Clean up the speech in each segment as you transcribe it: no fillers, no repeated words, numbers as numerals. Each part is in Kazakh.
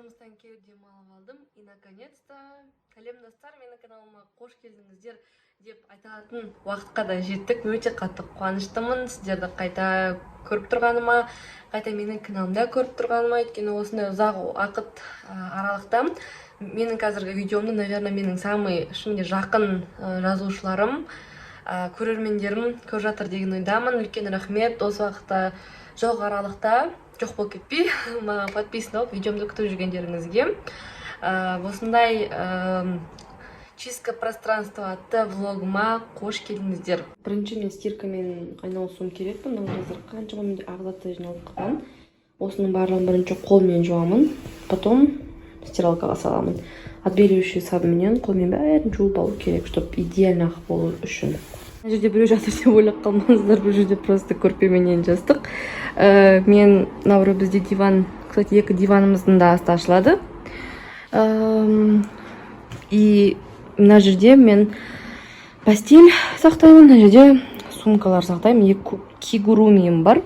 Жұмыстан келіп, демалып алдым. И наконец-то сәлем, достар, менің каналыма қош келдіңіздер деп айтатын уақытқа да жеттік. Өте қатты қуаныштымын сіздерді қайта көріп тұрғаныма, қайта менің каналымда көріп тұрғаныма, өйткені осындай ұзақ уақыт аралықта менің қазіргі видеомды, наверное, менің самый шынымен де жақын жазылушыларым, көрермендерім көріп жатыр деген ойдамын. Үлкен рахмет, осы уақытта жоқ аралықта жоқ болып кетпей, маған подписан болып, видеомды күтіп жүргендеріңізге. Осындай «Чистка пространства» атты влогыма қош келдіңіздер. Бірінші мен стиркамен айналысуым керек. Мына қазір қаншама менде ақ заттар жиналып қалған. Осының барлығын бірінші қолмен жуамын, потом стиралкаға саламын. Отбеливающий сабынменен қолмен бәрін жуып алу керек, чтобы идеально ақ болу үшін. Мына жерде біреу жатыр деп ойлап қалмаңыздар, бұл жерде просто көрпе менен жастық. Мен мына бізде диван, кстати, екі диванымыздың да асты ашылады. И мына жерде мен постель сақтаймын, мына жерде сумкалар сақтаймын, екі кигурумиім бар.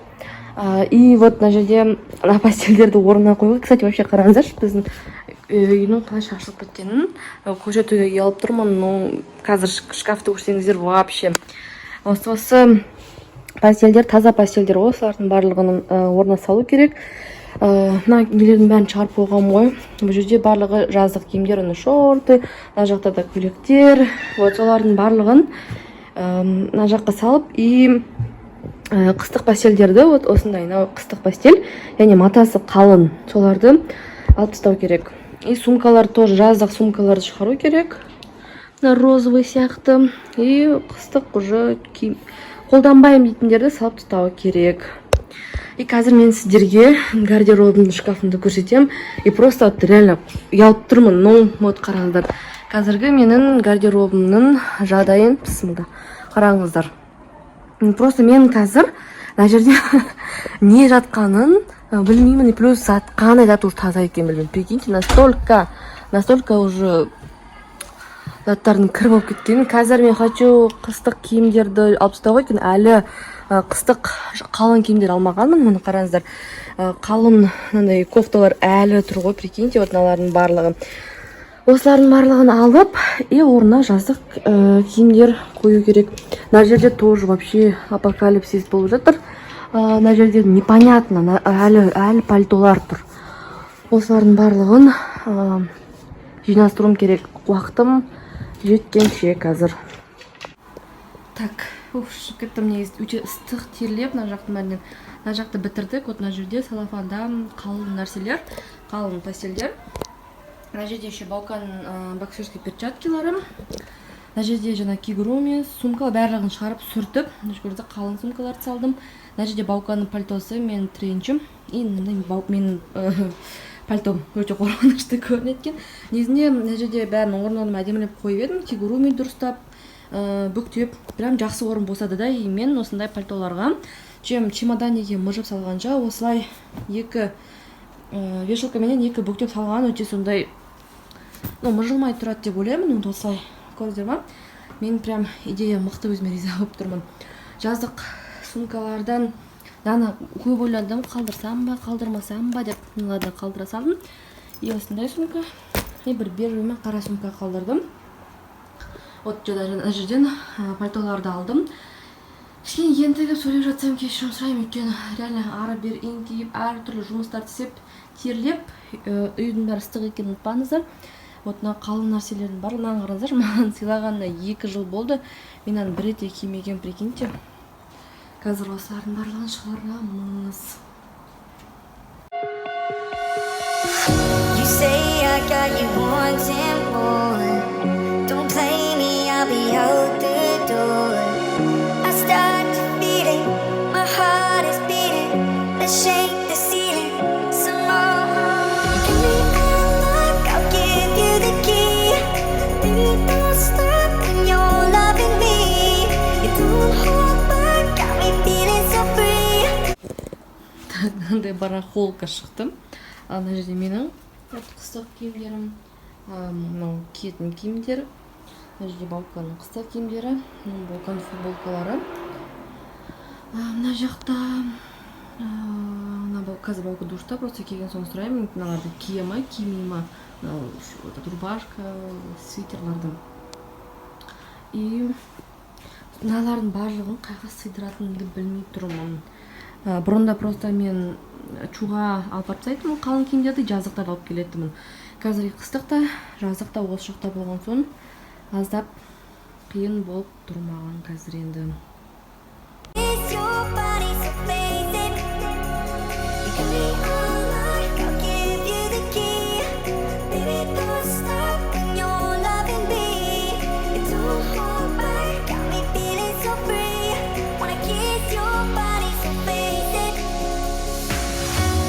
И вот мына жерде мына постельдерді орнына қоюға. Кстати, вообще қараңыздаршы, біздің үйдің қалай шашылып кеткенін көрсетуге ұялып тұрмын, но қазір шкафты көрсеңіздер, вообще. Осы постельдер таза постельдер ғой, осылардың барлығын орнына салу керек. Мына нелердің бәрін шығарып қойғанмын ғой. Бұл жерде барлығы жаздық киімдер, ана шорты, мына жақта да көйлектер. Вот солардың барлығын мына жаққа салып и қыстық постельдерді, вот осындай мынау қыстық постель, яғни матасы қалың, соларды алып тастау керек. И сумкалар тоже, жаздық сумкаларды шығару керек, мына розовый сияқты. И қыстық уже киім қолданбаймын дейтіндерді салып тастау керек. И қазір мен сіздерге гардеробымның шкафымды көрсетемін. И просто вот реально ұялып тұрмын. Ну вот, қараңыздар, қазіргі менің гардеробымның жағдайын, бісміллә, қараңыздар. Просто мен қазір мына жерде не жатқанын білмеймін. И плюс зат қандай зат уже таза екенін білмеймін. Прикиньте, настолько, настолько уже заттардың кір болып кеткенін. Қазір мен хочу қыстық киімдерді алып тастауға, өйткені әлі қыстық қалың киімдер алмағанмын. Міне, қараңыздар, қалың мынандай кофталар әлі тұр ғой, прикиньте. Вот мыналардың барлығы, осылардың барлығын алып и орнына жаздық киімдер қою керек. Мына жерде тоже вообще апокалипсис болып жатыр. Мына жерде непонятно, әлі пальтолар тұр. Осылардың барлығын жинастыруым керек уақытым жеткенше қазір. Так, уф, шығып кеттім. Негізі өте ыстық, терлеп мына жақтың бәрінен. Мына жақты бітірдік. Вот мына жерде целлофанда қалың нәрселер, қалың постельдер. Мына жерде еще Бауканың боксерский перчаткилары. Мына жерде жаңа кигуруми, сумка, барлығын шығарып, сүртіп, мына жерде қалың сумкаларды салдым. Мына жерде Бауканың пальтосы, менің тренчім и мынандай менің пальтом өте қорқынышты көрінеді екен. Негізінде мына жерде бәрін орын орнына әдемілеп қойып едім, кигуруми дұрыстап бүктеп, прям жақсы орын босады да. И мен осындай пальтоларға, чем чемоданеге мыжып салғанша, осылай екі вешалкаменен екі бүктеп салған өте сондай, ну, мыжылмай тұрады деп ойлаймын. Вот осылай, көрдіңіздер ма? Мен прям идея мықты, өзіме риза болып тұрмын. Жаздық сумкалардан мынаны көп ойладым, қалдырсам ба, қалдырмасам ба деп. Ну ладно, қалдыра салдым. И осындай сумка, и бір бежевый мен қара сумка қалдырдым. Вот мына жерден пальтоларды алдым. Кішкене ентігіп сөйлеп жатсам, кешірім сұраймын, өйткені реально ары бері еңкейіп, әртүрлі жұмыстарды істеп, терлеп, үйдің бәрі ыстық екенін ұмытпаңыздар. Вот мына қалың нәрселердің барлығын, мынаны қараңыздаршы, маған сыйлағанына 2 жыл болды, мен мынаны бір рет те кимегенмін, прикиньте. Қазір осылардың барлығын шығарамыз. You say I got you wanting more. Don't play me, I'll be out the door. I start to feel it, my heart is beating. Let's shake the ceiling some more. Give me a lock, I'll give you the key. Baby, don't stop when you're loving me. You don't hold back, got me feeling so free. Мынандай барахолка шықты. Ана жерде менің вот қыстық киімдерім, мынау киетін киімдер, мына жерде Бауканың қыстық киімдері, мынау Бауканың футболкалары. Мына жақта мына Қазір Баука душта, просто келген соң сұраймын, мыналарды кие ма, кимей ма, мынау этот рубашка, свитерларды. И мыналардың барлығын қайға сыйдыратынымды білмей тұрмын. Бұрында просто мен чуға алып барып тастайтынмын қалың киімдерді, жаздықтарды алып келетінмін. Қазір қыстық та, жаздық та осы жақта болған соң, аздап қиын болып тұр маған қазір енді. It's your body, so face it. You got me unlocked, I'll give you the key. Baby, don't stop when you're loving me. You don't hold back, got me feeling so free. Wanna kiss your body, so face it. Wanna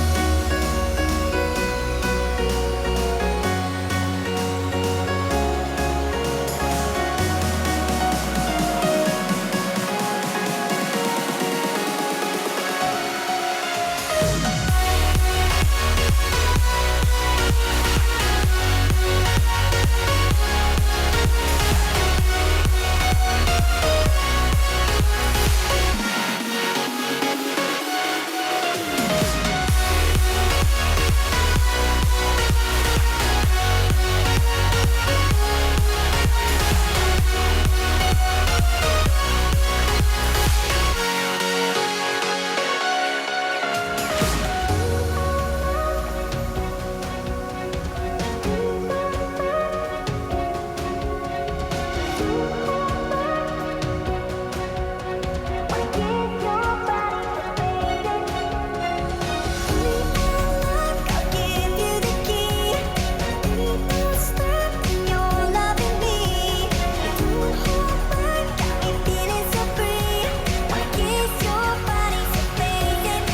kiss your body, so face it. I'll give you the key. Baby, don't stop when you're loving me. Don't hold back, got me feeling so free. Wanna kiss your body, so face it.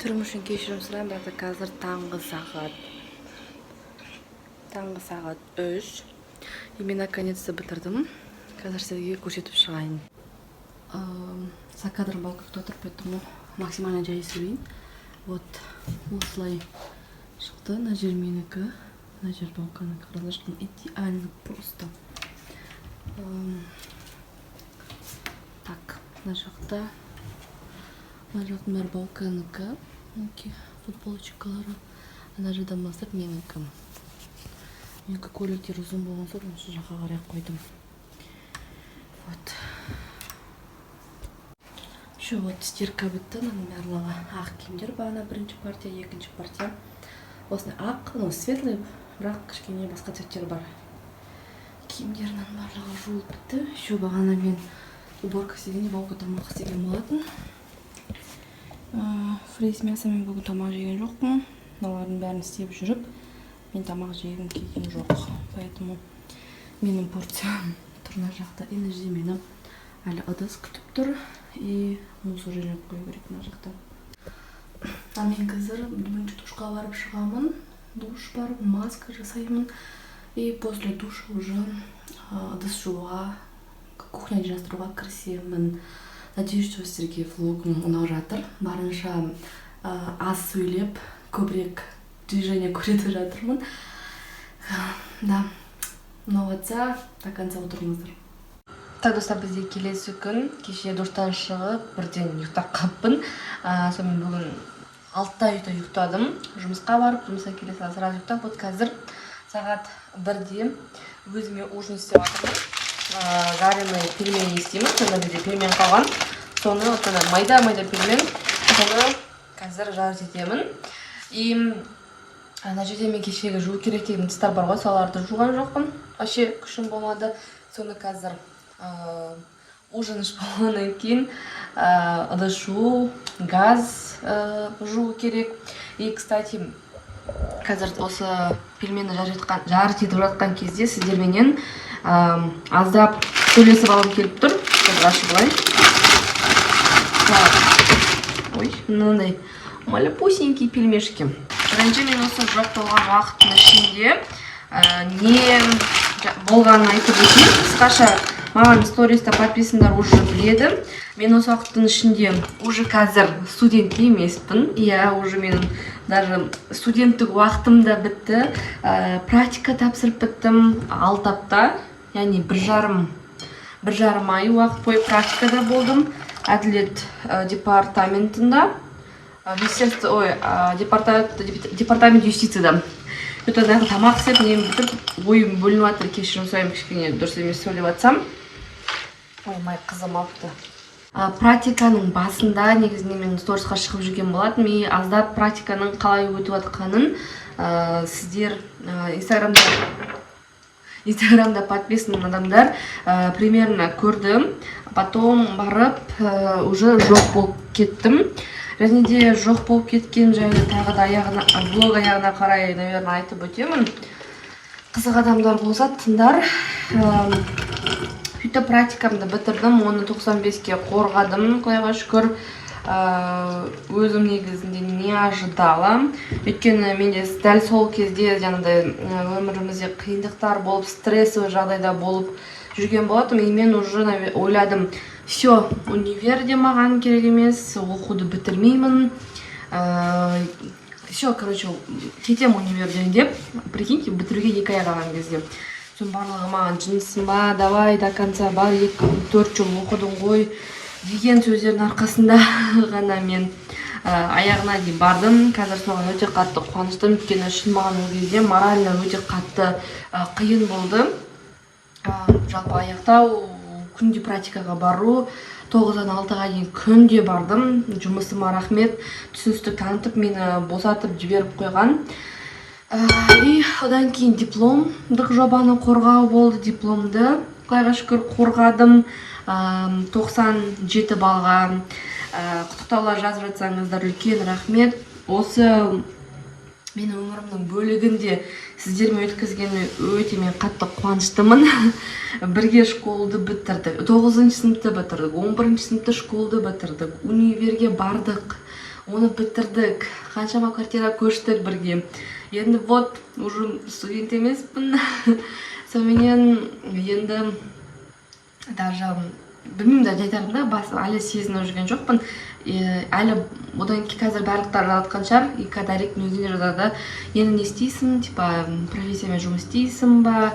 Түрім үшін кешірім сұраймын, бірақ та қазір таңғы сағат 3, и мен наконец-то бітірдім. Қазір сізге көрсетіп шығайын. За кадром Балка күтіп отыр, поэтому максимально жай сөйлейін. Вот осылай шықты. Мына жер менікі, мына жер Балканікі. Қараңдаршы, идеально просто. Так, мына жақта, мына жақтың бәрі Балканікі, мінекей, футболочкалары. Ана жерден бастап менікі. Менікі көйлектер ұзын болған соң, осы жаққа қарай қойдым. Вот еще, вот, стирка бітті. Мынаның барлығы ақ киімдер. Бағана бірінші партия, екінші партия осындай ақ, ну, светлый, бірақ кішкене басқа цветтері бар киімдер. Мынаның барлығы жуылып бітті. Еще бағана мен уборка істегенде Баука тамақ істеген болатын, фри с мясом. Мен бүгін тамақ жеген жоқпын. Мыналардың бәрін істеп жүріп мен тамақ жегім келген жоқ, поэтому менің порциям тұр мына жақта. И мына жерде мені әлі ыдыс күтіп тұр и мусор жинап қою керек мына жақта. Ал мен қазір бірінші душқа барып шығамын, душ барып маска жасаймын, и после душа уже ыдыс жууға, кухня жинастыруға кірісемін. Надеюсь, что сіздерге влогым ұнап жатыр. Барынша аз сөйлеп, көбірек движение көрсетіп жатырмын. Да, ұнап жатса, до конца отырыңыздар. Так, достар, бізде келесі күн. Кеше душтан шығып, бірден ұйықтап қалыппын. Сонымен бүгін 6-да үйде ұйықтадым. Жұмысқа барып, жұмыстан келе сала сразу ұйықтап, вот қазір сағат 1-де өзіме ужин істеп жатырмын. Жареный пельмени істеймін. Сонда бізде пельмен қалған. Соны, вот ана майда майда пельмен, соны қазір жарить етемін. И ана жерде мен кешегі жуу керек деген ыдыстар бар ғой, соларды жуған жоқпын. Вообще күшім болмады. Соны қазір ужин ішіп болғаннан кейін ыдыс жуу, газ жуу керек. И, кстати, қазір осы пельмені жарить етіп жатқан кезде сіздерменен аздап сөйлесіп алғым келіп тұр. Қазір ашып алайын. Салат. Ой, мынандай малюпусенький пельмешки. Бірінші мен осы жоқ болған уақыттың ішінде не болғанын айтып өтейін қысқаша. Маған сториста подписандар уже біледі. Мен осы уақыттың ішінде уже қазір студент емеспін, иә, уже менің даже студенттік уақытым да бітті. Практика тапсырып біттім 6 апта, яғни 1,5 ай уақыт бойы практикада болдым әділет департаментында, министерство, ой, департамент юстицияда. Это ана тамақ істеп, нем бітіріп, ойым бөлініп жатыр, кешірім сұраймын, кішкене дұрыс емес сөйлеп жатсам. Ой, май қызым алыпты. Практиканың басында негізінде мен сторисқа шығып жүрген болатынмын и аздап практиканың қалай өтіп жатқанын сіздер, инстаграмда подписан адамдар примерно көрдім. Потом барып уже жоқ болып кеттім. Және де жоқ болып кеткен жайлы тағы да аяғына, влог аяғына қарай, наверное, айтып өтемін. Қызық адамдар болса, тыңдар. Сөйтіп практикамды бітірдім, оны 95-ке қорғадым, құдайға шүкір. Өзім негізінде не ожидала, өйткені менде дәл сол кезде жаңағыдай өмірімізде қиындықтар болып, стрессовый жағдайда болып жүрген болатынмын. И мен уже ойладым: все, универ де маған керек емес, оқуды бітірмеймін, все, короче, кетемін универден деп. Прикиньте, бітіруге 2 ай қалған кезде. Соның барлығы маған: «Жындысың ба? Давай до конца бар, 2, 4 жыл оқыдың ғой», — деген сөздердің арқасында ғана мен аяғына дейін бардым. Қазір соған өте қатты қуаныштымын, өйткені шын маған ол кезде морально өте қатты қиын болды. Жалпы аяқтау, күнде практикаға бару, 9-дан 6-ға дейін күнде бардым. Жұмысыма рахмет, түсіністік танытып, мені босатып жіберіп қойған. И одан кейін дипломдық жобаны қорғау болды. Дипломды, құдайға шүкір, қорғадым 97 баллға. Құттықтаулар жазып жатсаңыздар, үлкен рахмет. Осы менің өмірімнің бөлігінде сіздермен өткізгеніме өте мен қатты қуаныштымын. Бірге школды бітірдік, тоғызыншы сыныпты бітірдік, 11-сыныпты, школды бітірдік, универге бардық, оны бітірдік, қаншама квартира көштік бірге. Енді вот уже студент емеспін. Соныменен енді даже білмеймін да, не айтарымды да бас әлі сезініп жүрген жоқпын. Әлі одан кейін қазір барлықтары жатқан шығар, и директтің өзінде жазады: «Енді не істейсің, типа профессиямен жұмыс істейсің ба,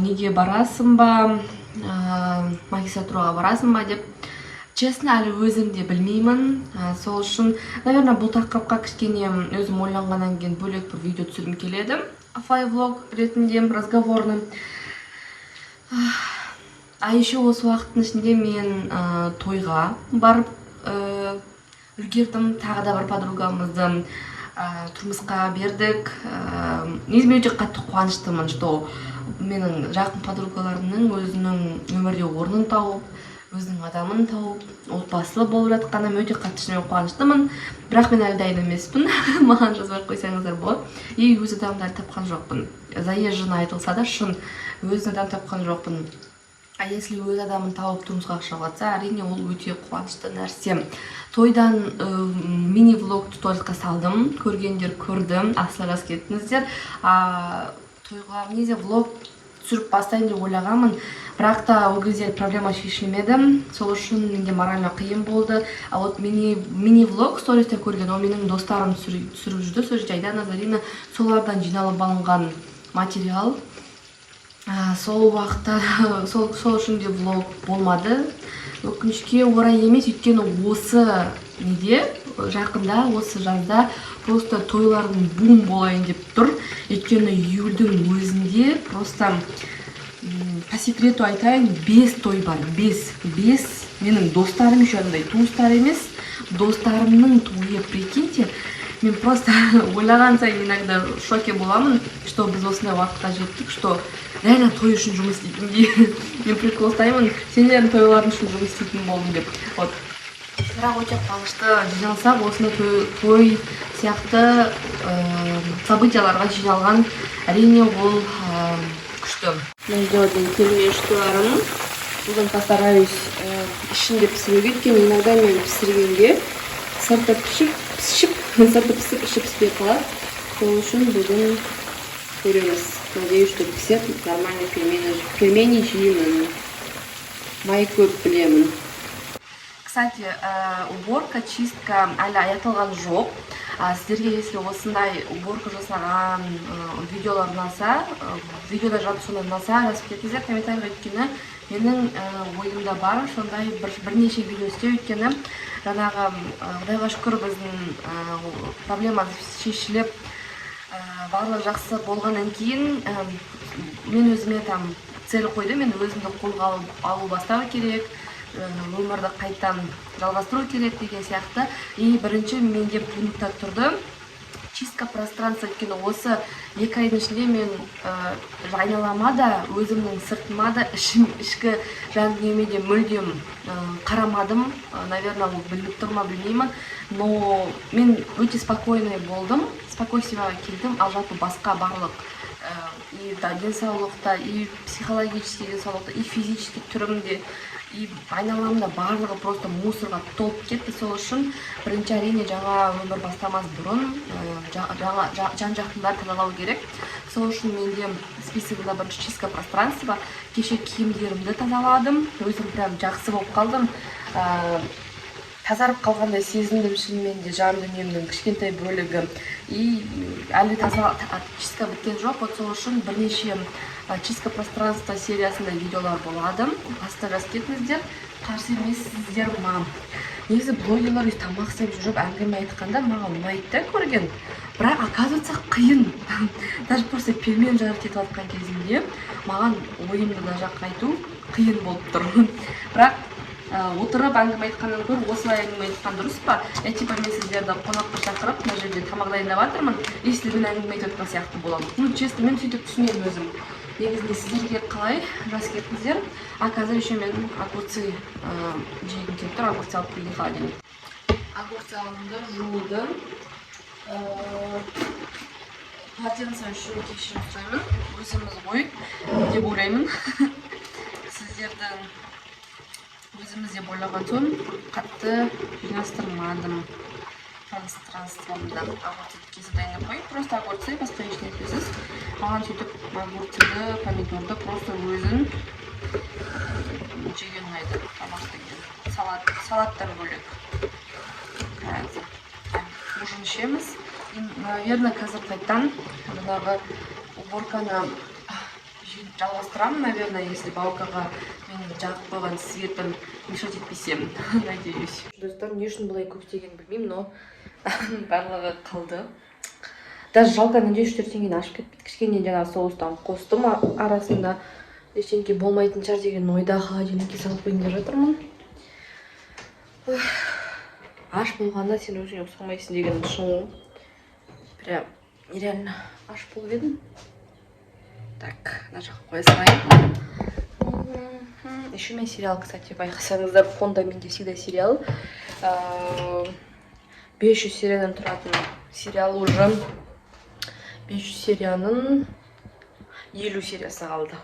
неге барасың ба, магистратураға барасың ба?» — деп. Честно, әлі өзім де білмеймін. Сол үшін, наверное, бұл тақырыпқа кішкене өзім ойланғаннан кейін бөлек бір видео түсіргім келеді, оффлайн влог ретінде, разговорный. А еще осы уақыттың ішінде мен тойға барып үлгердім. Тағы да бір подругамызды тұрмысқа бердік. Негізі мен өте қатты қуаныштымын, что менің жақын подругаларымның өзінің өмірде орнын тауып, өзінің адамын тауып, отбасылы болып жатқанына мен өте қатты шынымен қуаныштымын. Бірақ мен әлі дайын емеспін, маған жазбай ақ қойсаңыздар болады. И өз адамымды әлі тапқан жоқпын. Заезженно айтылса да, шын, өз адам тапқан жоқпын. А если өз адамын тауып, тұрмысқа шығып жатса, әрине, ол өте қуанышты нәрсе. Тойдан мини влог туториалға салдым, көргендер көрді, асыра жазып кеттіңіздер. Тойға негізі влог түсіріп бастайын деп ойлағанмын, бірақ та ол кезде проблема шешілмеді, сол үшін менде морально қиын болды. А вот мини влог стористе көрген, ол менің достарым түсіріп жүрді сол жерде, Айдана, Зарина, солардан жиналып алынған материал. Сол уақытта сол үшін де влог болмады, өкінішке орай емес, өйткені осы неде, жақында, осы жазда просто тойлардың бум болайын деп тұр. Өйткені июльдің өзінде просто, по секрету айтайын, бес той бар, бес. Менің достарым, еще андай туыстар емес, достарымның тойы, прикиньте. Мен просто ойлаған сайын иногда в шоке боламын, что біз осындай уақытқа жеттік, что реально той үшін жұмыс істейтіндей. Мен прикол ұстаймын, сендердің тойларың үшін жұмыс істейтін болдым деп. Вот, бірақ өте қуанышты, жиналсақ, осындай той сияқты событияларға жиналған, әрине, ол күшті. Мына жерде пельмешкаларым. Бүгін постараюсь ішінде пісіруге, өйткені иногда мен пісіргенде сырты пісіп, сырты пісіп, іші піспей қалады. Сол үшін бүгін көреміз. Надеюсь, что піседі нормально. Пельмени жеймін, май көп, білемін. Кстати, уборка, чистка әлі аяқталған жоқ. Сіздерге если осындай уборка жасаған видеолар ұнаса, видеода жалпы сондай ұнаса, жазып кетіңіздер комментарийға, өйткені менің ойымда бар сондай бірнеше видео істеу. Өйткені жаңағы, құдайға шүкір, біздің проблема шешіліп, барлығы жақсы болғаннан кейін, мен өзіме там цель қойдым: мен өзімді қолға алу бастау керек, өмірді қайтадан жалғастыру керек деген сияқты. И бірінші менде пунктта тұрды чистка пространства, өйткені осы 2 айдың ішінде мен айналама да, өзімнің сыртыма да, ішкі жан дүниеме де мүлдем қарамадым. Наверное, ол білініп тұр ма, білмеймін, но мен өте спокойный болдым, спокойствиеға келдім. Ал жалпы басқа барлық и да, денсаулықта, и психологический денсаулықта, и физический түрімде, и айналамда барлығы просто мусорға толып кетті. Сол үшін бірінші, әрине, жаңа өмір бастамас бұрын жаңа жан жақтың бәрін тазалау керек. Сол үшін менде списогімде бірінші чистка пространства. Кеше киімдерімді тазаладым, өзім прям жақсы болып қалдым, тазарып қалғандай сезіндім шынымен де, жан дүниемнің кішкентай бөлігі. И әлі таза чистка біткен жоқ. Вот сол үшін бірнеше чистка пространства сериясында видеолар болады. Астына жазып кетіңіздер, қарсы емессіздер ма? Негізі блогерлар өйстіп тамақ істеп жүріп әңгіме айтқанда маған ұнайды да көрген, бірақ, оказывается, қиын. Даже просто пельмен жарып кетіп жатқан кезімде маған ойымды мына жаққа айту қиын болып тұр. Бірақ отырып әңгіме айтқаннан гөрі осылай әңгіме айтқан дұрыс па? Я типа мен сіздерді қонаққа шақырып, мына жерде тамақ дайындап жатырмын и сіздермен әңгіме айтып жатқан сияқты боламын. Ну, честно, мен сөйтіп түсінемін өзім. Негізінде сіздерге қалай, жазып кетіңіздер. А қазір еще мен огурцы жегім келіп тұр, огурцы алып келейін холодильник. Огурцы алдым, жудым. Полотенце үшін кешірім сұраймын, өзіміз ғой деп ойлаймын. Сіздердің өзіміз деп ойлаған соң қатты жинастырмадым пространствомды. Огурцы кесіп дайындап қояйын, просто огурцы, басқа ештеңесіз. Маған сөйтіп огурцыды, помидорды просто өзін жеген ұнайды тамақ деген, салаттан бөлек. Қазір ужин ішеміз и, наверное, қазір қайтадан жаңағы уборканы жалғастырамын, наверное, если балкаға менің жағып қойған светім мешать етпесем, надеюсь. Достар, не үшін бұлай көп істегенін білмеймін, но барлығы қалды. Даже жалко, надеюсь, что ертеңгені ашып кетпейді. Кішкене жаңағы соустан қостым, арасында ештеңке болмайтын шығар деген ойда холодильникке салып қояйын деп жатырмын. Ух, аш болғанда сен өзіңе ұқсамайсың деген шын ғой. Прям нереально аш болып едім. Так, мына жаққа қоя салайын. Еще мен сериал, кстати, байқасаңыздар, фонда менде всегда сериал. 500 сериядан тұратын сериал, уже 500 серияның 50 сериясы қалды.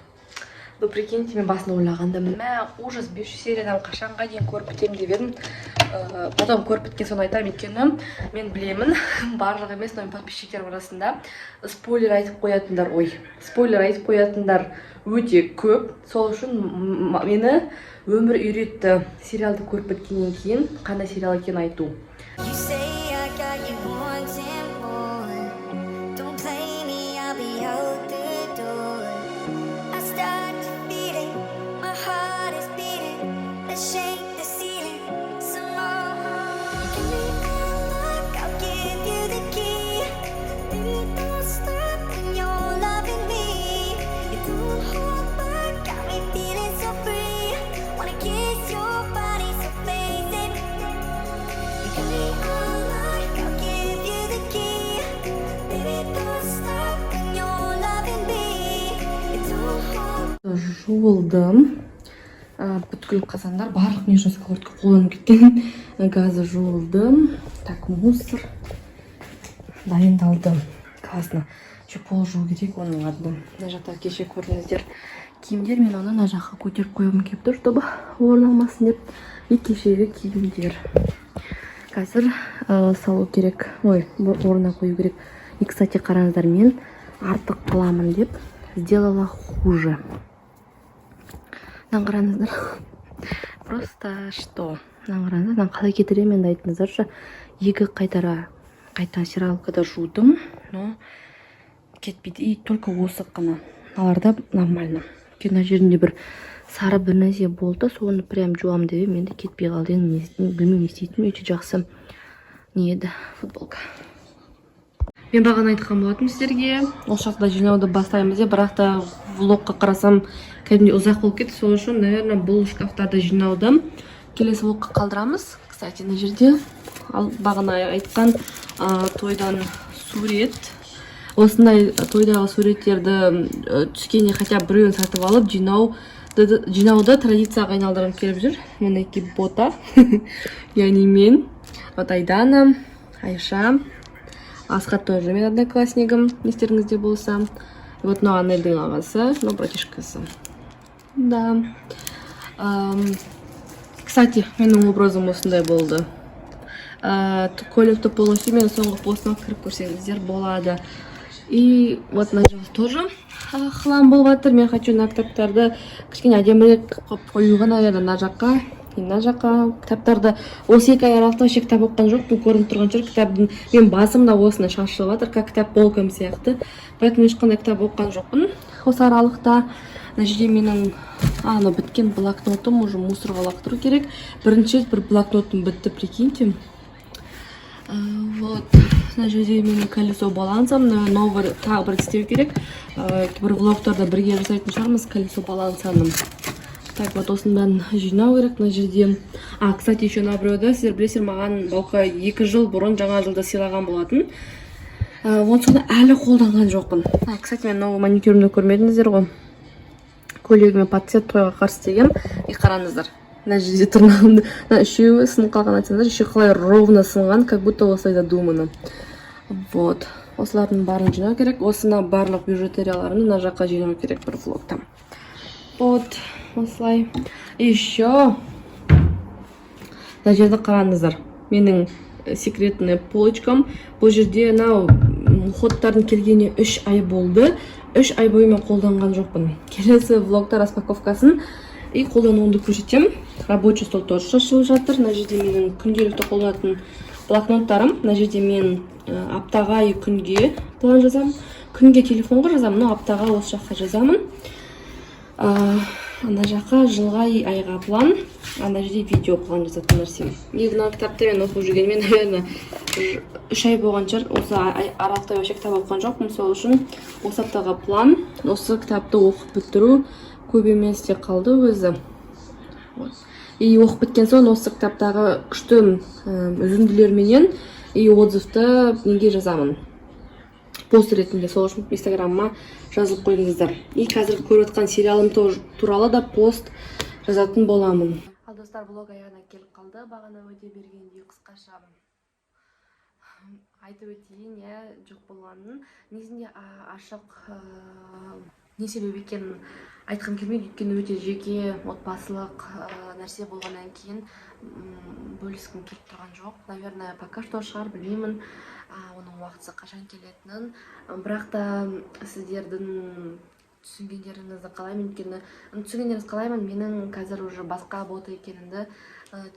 Ну, прикиньте, мен басында ойлағанда, мә, ужас, 500 сериядан қашанға дейін көріп бітемін деп едім. Потом көріп біткен соң айтамын, өйткені мен білемін, барлығы емес, но менің подписчиктерім арасында спойлер айтып қоятындар, ой, спойлер айтып қоятындар өте көп. Сол үшін мені өмір үйретті сериалды көріп біткеннен кейін қандай сериал екенін айту. You say I got you wanting more. Don't play me, I'll be out the door. I start to feel it, my heart is beating. Let's shake the ceiling some more. Give me a lock, I'll give you the key. Baby, don't stop when you're loving me. You don't hold back, got me feeling so free. Wanna kiss your body, so face it. You got me unlocked, I'll give you the key. Baby, don't stop when you're loving me. You don't hold Жуылдым. Бүткіл қазандар, барлық не үшін сковородка қолданып кеткен, газы жуылды. Так, мусор дайындалды, классно. Еще пол жуу керек оның артынан. Мына жақта кеше көрдіңіздер, Киімдер, мен оны мына жаққа көтеріп қойғым келіп тұр, чтобы орын алмасын деп. И кешегі киімдер қазір салу керек, ой, орнына қою керек. И, кстати, қараңыздар, мен артық қыламын деп сделала хуже. Мынаны қараңыздар, просто что, мынаны қараңыздар, мынаны қалай кетіремін енді, айтыңыздаршы. Екі қайтара қайта стиралкада жудым, но кетпейді. И только осы қана, мыналарда нормально. Өйткені мына жерінде бір сары бір нәрсе болды, соны прям жуамын деп едім, енді кетпей қалды. Енді білмеймін не істейтінімді. Өте жақсы не еді, футболка. Мен бағана айтқан болатынмын сіздерге, осы жақта жинауды бастаймыз деп, бірақ та влогқа қарасам, кәдімгідей ұзақ болып кетті. Сол үшін, наверное, бұл шкафтарды жинауды келесі влогқа қалдырамыз. Кстати, мына жерде ал бағана айтқан тойдан сурет. Осындай тойдағы суреттерді түскенде хотя бы біреуін сатып алып жинауды традицияға айналдырғым келіп жүр. Мінекей, бота, яғни мен, вот Айдана, Айша, Асхат тоже менің однокласснигім, естеріңізде болса. Вот мынау Анельдің ағасы, мынау братишкасы да. Кстати, менің образым осындай болды. Көйлекті полностью менің соңғы постыма кіріп көрсеңіздер болады. И вот мына жақ тоже хлам болып жатыр. Мен хочу мына кітаптарды кішкене әдемірек қылып қоюға, наверное, мына жаққа и мына жаққа кітаптарды. Осы 2 ай аралықта вообще кітап оқыған жоқпын, көрініп тұрған шығар. Кітаптың мен басым да осындай шашылып жатыр, как кітап полкам сияқты, поэтому ешқандай кітап оқыған жоқпын осы аралықта. Мына жерде менің анау біткен блокнотым, уже мусорға лақтыру керек. Бірінші рет бір блокнотым бітті, прикиньте. Вот мына жерде менің колесо баланса, мына новый тағы бір істеу керек. Бір влогтарда бірге жасайтын шығармыз колесо балансаны. Так, вот осының бәрін жинау керек мына жерде. А, кстати, еще мына біреуді сіздер білесіздер, маған Баука 2 жыл бұрын жаңа жылда сыйлаған болатын. Вот соны әлі қолданған жоқпын. А, кстати, мен новый маникюрімді көрмедіңіздер ғой, көйлегіме под цвет тойға қарсы істегенмін. И қараңыздар, мына жерде тырнағымды, мына үшеуі сынып қалған. Айтсаңдар, еще қалай ровно сынған, как будто осылай задумано. Вот осылардың бәрін жинау керек. Осыны, барлық бижутерияларымды мына жаққа жинау керек бір влогта. Вот осылай. Еще мына жерді қараңыздар, менің секретный полочкам. Бұл жерде мынау уходтардың келгеніне 3 ай болды, 3 ай бойы мен қолданған жоқпын. Келесі влогта распаковкасын и қолдануымды көрсетемін. Рабочий стол тоже шашылып жатыр. Мына жерде менің күнделікті қолданатын блокноттарым. Мына жерде мен аптаға и күнге план жазамын. Күнге телефонға жазамын, но аптаға осы жаққа жазамын. Ана жаққа жылға и айға план, ана жерде видео план жазатын нәрсем. И мына кітапты мен оқып жүргеніме, наверное, 3 ай болған шығар. Осы аралықта вообще кітап оқыған жоқпын. Сол үшін осы аптаға план осы кітапты оқып бітіру, көп емес те қалды өзі. Вот. И оқып біткен соң осы кітаптағы күшті үзінділерменен и отзывты неге жазамын, пост ретінде. Сол үшін инстаграмыма жазылып қойыңыздар. И қазір көріп жатқан сериалым тоже туралы да пост жазатын боламын. Ал, достар, влог аяғына келіп қалды. Бағана өте бергендей, қысқаша айтып өтейін, иә, жоқ болғанын. Негізінде ашық не себеп екенін айтқым келмейді, өйткені өте жеке, отбасылық нәрсе болғаннан кейін бөліскім келіп тұрған жоқ, наверное, пока что шығар, білмеймін оның уақытысы қашан келетінін. Бірақ та сіздердің түсінгендеріңізді қалаймын, өйткені түсінгендеріңізді қалаймын, менің қазір уже басқа бота екенімді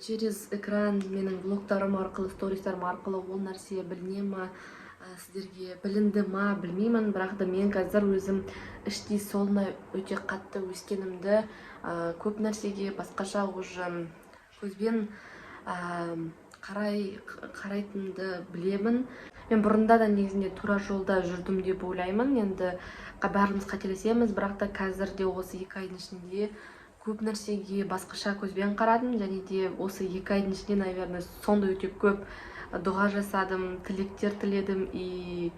через экран, менің влогтарым арқылы, стористарым арқылы ол нәрсе біліне ма, сіздерге білінді ма, білмеймін. Бірақ та мен қазір өзім іштей солнай өте қатты өскенімді, көп нәрсеге басқаша уже көзбен қарайтынымды білемін. Мен бұрында да негізінде тура жолда жүрдім деп ойлаймын. Енді бәріміз қателесеміз, бірақ та қазір де осы 2 айдың ішінде көп нәрсеге басқаша көзбен қарадым. Және де осы 2 айдың ішінде, наверное, сондай өте көп дұға жасадым, тілектер тіледім и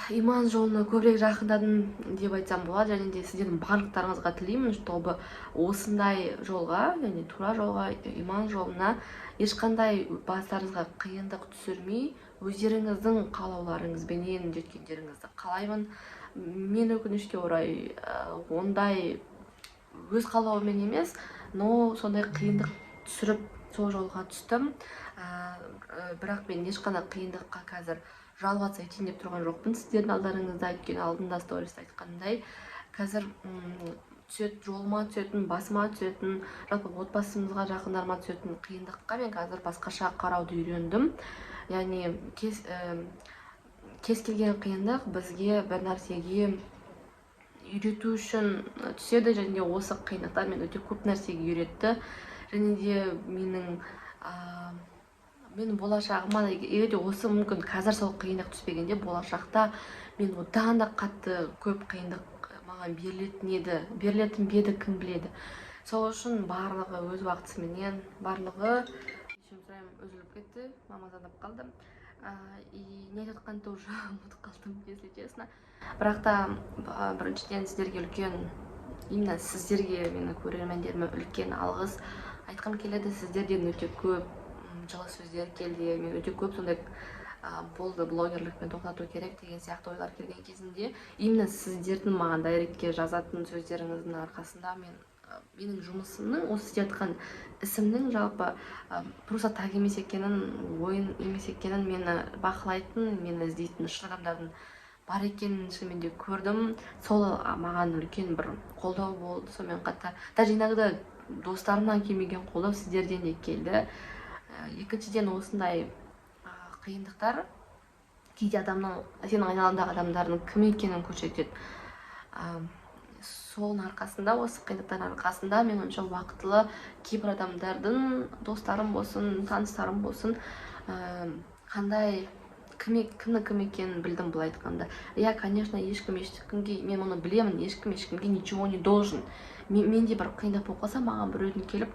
иман жолына көбірек жақындадым деп айтсам болады. Және де сіздердің барлықтарыңызға тілеймін, чтобы осындай жолға, яғни тура жолға, иман жолына ешқандай бастарыңызға қиындық түсірмей. Өздеріңіздің қалауларыңызбенен жеткендеріңізді қалаймын. Мен, өкінішке орай, ондай өз қалауыммен емес, но сондай қиындық түсіріп, сол жолға түстім. Бірақ мен ешқандай қиындыққа қазір жаловаться етейін деп тұрған жоқпын сіздердің алдарыңызда, өйткені алдында сториста айтқандай, қазір түсет, жолыма түсетін, басыма түсетін, жалпы отбасымызға, жақындарыма түсетін қиындыққа мен қазір басқаша қарауды үйрендім. Яғни кез келген қиындық бізге бір нәрсеге үйрету үшін түседі және де осы қиындықтар мені өте көп нәрсеге үйретті. Және де менің болашағыма, егер де осы, мүмкін, қазір сол қиындық түспегенде, болашақта мен одан да қатты көп қиындық маған берілетін еді, берілетін бе еді, кім біледі. Сол үшін барлығы өз уақытысыменен, барлығы. Кешірім сұраймын, үзіліп кетті, мама звондап қалды. И не айтып жатқанымды уже ұмытып қалдым, если честно. Бірақ та біріншіден, сіздерге үлкен, именно сіздерге, менің көрермендеріме үлкен алғыс айтқым келеді. Сіздерден өте көп жылы сөздер келді. Мен өте көп сондай болды, блогерлікпен тоқтату керек деген сияқты ойлар келген кезінде, именно сіздердің маған директке жазатын сөздеріңіздің арқасында мен менің жұмысымның, осы істеп жатқан ісімнің жалпы просто так емес екенін, ойын емес екенін, мені бақылайтын, мені іздейтін шын адамдардың бар екенін шынымен де көрдім. Сол маған үлкен бір қолдау болды. Сонымен қатар, даже иногда достарымнан келмеген қолдау сіздерден де келді. Екіншіден, осындай қиындықтар кейде адамның, сенің айналаңдағы адамдардың кім екенін көрсетеді. Соның арқасында, осы қиындықтардың арқасында, мен ойымша, уақытылы кейбір адамдардың, достарым болсын, таныстарым болсын, қандай кім, кімнің кім екенін білдім, былай айтқанда. Иә, конечно, ешкім ешкімге, мен мұны білемін, ешкім ешкімге ничего не должен. Менде бір қиындық болып қалса, маған біреудің келіп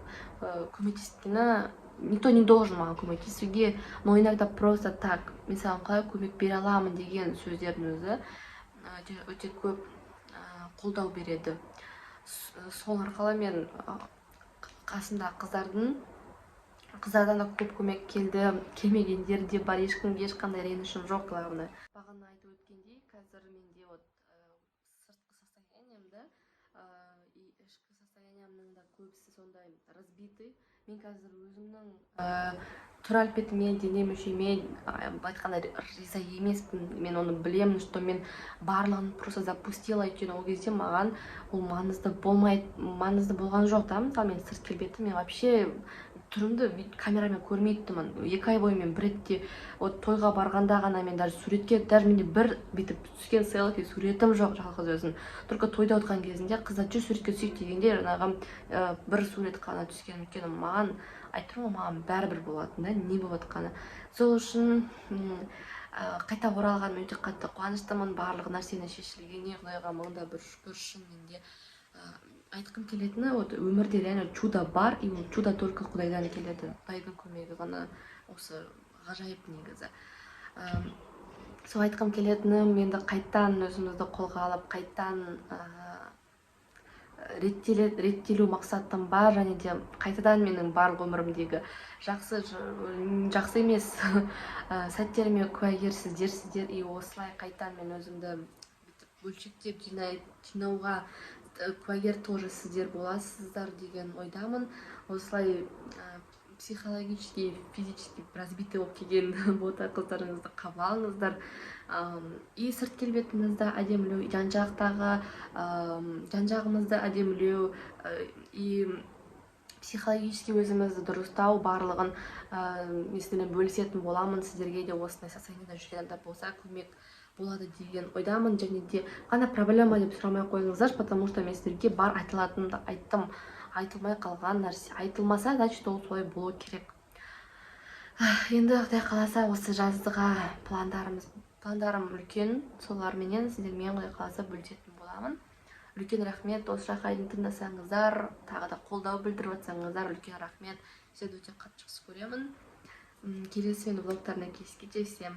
көмектескені, никто не должен маған көмектесуге. Но иногда просто так «мен саған қалай көмек бере аламын» деген сөздердің өзі өте, өте көп қолдау береді. Сол арқылы мен қасымдағы қыздардан да көп көмек келді, келмегендер де бар. Ешкімге ешқандай ренішім жоқ. Главное, бағана айтып өткендей, қазір менде вот сыртқы состояниемді и ішкі состояниемнің да көбісі сондай разбитый. Мен қазір өзімнің түр әлпетіме, дене мүшеме, былай айтқанда, риза емеспін. Мен оны білемін, что мен барлығын просто запустила, өйткені ол кезде маған ол маңызды болмайды, маңызды болған жоқ та. Мысалы, мен сырт келбетім, мен вообще түрімді бүйтіп камерамен көрмейтінмін 2 ай бойы. Мен бір ретте, вот тойға барғанда ғана мен даже суретке, даже менде бір бүйтіп түскен селфи суретім жоқ жалғыз өзім. Только тойда отырған кезінде қыздар «жүр, суретке түсейік» дегенде, жаңағы бір сурет қана түскен. Өйткені маған, айтып тұрмын ғой, маған бәрібір болатын да не болып жатқаны. Сол үшін қайта оралғаныма өте қатты қуаныштымын, барлық нәрсенің шешілгеніне Құдайға мың да бір шүкір. Шынымен де, айтқым келетіні, вот өмірде реально чудо бар, и ол чудо только Құдайдан келеді, Құдайдың көмегі ғана осы ғажайып негізі. Сол айтқым келетінім, енді қайттан өзімізді қолға алып, қайттан реттелу мақсатым бар. Және де қайтадан менің барлық өмірімдегі жақсы, жақсы емес сәттеріме куәгер сіздерсіздер. И осылай қайтадан мен өзімді бүйтіп бөлшектеп жинауға куәгер тоже сіздер боласыздар деген ойдамын. Осылай психологически, физически разбитый болып келген бота қыздарыңызды қабыл алыңыздар. И сырт келбетімізді әдемілеу, жан жақтағы жан жағымызды әдемілеу и психологически өзімізді дұрыстау, барлығын мен сіздермен бөлісетін боламын. Сіздерге де осындай состояниеда жүрген адамдар болса, көмек болады деген ойдамын. Және де қандай проблема деп сұрамай ақ қойыңыздаршы, потому что мен сіздерге бар айтылатынымды айттым. Айтылмай қалған нәрсе айтылмаса, значит, ол солай болу керек. Енді, Құдай қаласа, осы жазға пландарым үлкен, соларменен сіздермен, Құдай қаласа, бөлісетін боламын. Үлкен рахмет, осы жаққа дейін тыңдасаңыздар, тағы да қолдау білдіріп жатсаңыздар, үлкен рахмет. Сіздерді өте қатты жақсы көремін. Келесі менің влогтарымда кездескенше, всем